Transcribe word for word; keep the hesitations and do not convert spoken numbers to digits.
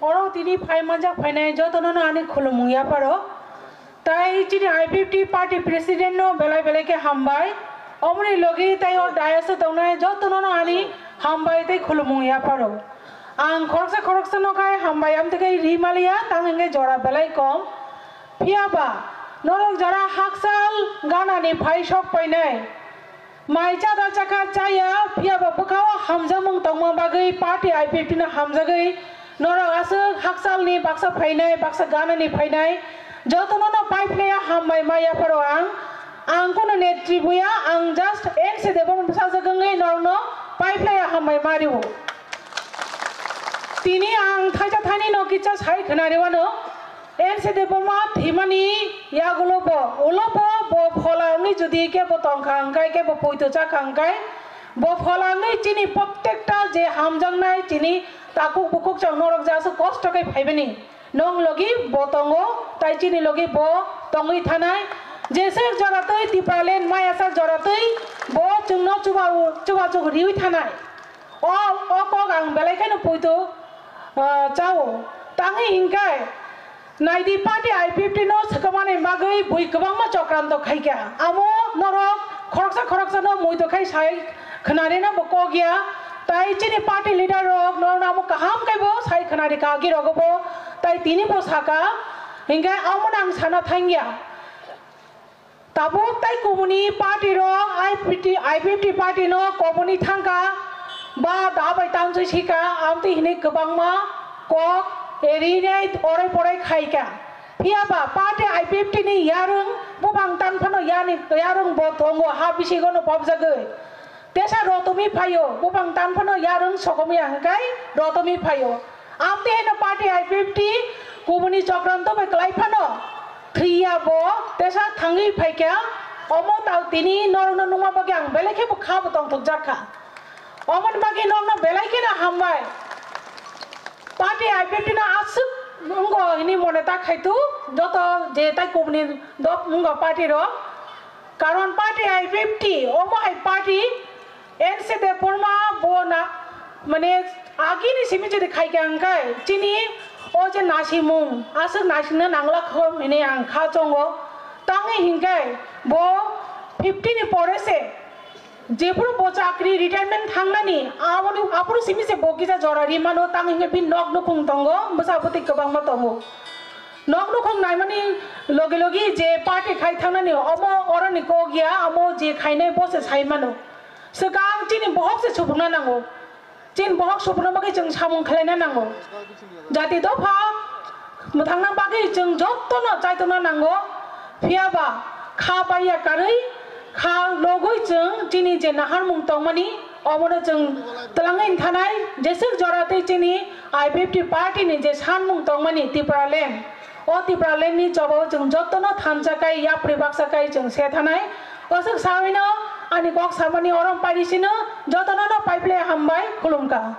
Oro tini phai manjak phainai jotono no ani khulumung yapharo. Tai chini I P F T party president no belai belai khe hambai. Omoni logi tai o dais o tongnai jotono no ani hambai tei khulumung yapharo. Ang khoroksa khoroksa no khai hambai amtwi khai ri maliya, tang hingke jora belai kom. Phiya ba norok jara hakchal ganani phai sok painai. Mai chada chakha chaya, phiya ba bwkhao hamjakmung tongma bagwi party I P F T no hamjagwi norok aswk hakchalni baksa phainai, baksa ganani phainai, jotono no pai phlaiya hambai ma yapharo ang. Ang kono netri buya, ang just N C Debbarma bwsajwk wngwi norokno pai phlaiya hambai ma rio. Tini ang thaisa thani no kisa sai khna rwano. N C Debbarma thwimani yagulo bo, ulo bo, bo phola wngwi jodi kebo tongkha hwnkhe, kebo poito chakha hwnkhe, bo phola wngwi chini prottekta je hamjaknai chini takhuk bukhuk chwng norok jasuk kosto khe phaibani. Nwng logi bo tongo, tai chini logi bo tongwi thanai. Jeswk joratwi Tipraland maya sak joratwi bo chwngno chuba-, chubachu riwi thanai. O, o kok ang belai kheno poito, ah, chao. Tangwi hinkhe, naidi party I P F T no swkangmani bagwi bui kwbangma chokranto khaikha. Amo norok khoroksa khoroksa no muitu khai sai khwnarina bo kok ya. Tai chini party leader rok norokno amo kaham khe bo sai khwnarikha agi rogo bo. Tai tini bo saka, hinkhe amo nang sana thangya. Tabuk tai kubuni party rok I P T, I P F T party no koboni thangka ba da bai tamsoi sika, amtwi hinwi kwbangma kok erinai orai porai khaika. Phiya ba party I P F T ni yarwng bubang tan phano yani yarwng bo tongo ha bisingo no pobjagwi. Tesa rotomi phaio, bubang tan phano yarwng sokomya hwnkhe rotomi phaio. Amtwi heno party I P F T kubuni chokranto bai kwlai phano thwiya bo tesa thangwi phaikha. Omo tao tini norokno nukma bagwi ang belai khe bo kha bo tongthokjak kha. Omoni bagwi norokno belai kheno hambai. Party I P F T no aswk wngo hini mone ta khaitu joto je tai kubuni dop wngo party rok. Karon party I P F T, omo hai party N C Debbarma bo na, mane, agini simi jodi khaikha hwnkhe, chini o je nasimung, aswk naisingna nangla kho hini ang kha chongo. Tangwi hinkhe bo fifty ni pore se, jephuru bo chakri retirement thangnani, aboni, aphuru simi se bo kisa jora ri mano, tang hinkhe bini nok nukhung tongo, bwsa bwtwi kwbangma tongo. Nok nukhung naimani logi logi je party khai thangnani omo oroni kok ya, omo je khainai bo se sai mano. Swkang chini bohok se subukna nango. Chini bohok subukna bagwi chwng samung khlaina nango. Jati dopha mwthangna bagwi chwng jotono chaitokna nango. Phiya ba kha baiya karwi, kha logwi chwng chini je naharmung tongmani, omono chwng twlangwi thanai, jeswk jora tei chini I P F T party ni je sanmung tongmani Tipraland, o Tipraland ni chobao chwng jotono thansa kai, yapri baksa kai chwng se thanai. Aswk sawino ani kok samani orom pairi sino, jotono no paiple hambai, khulumkha.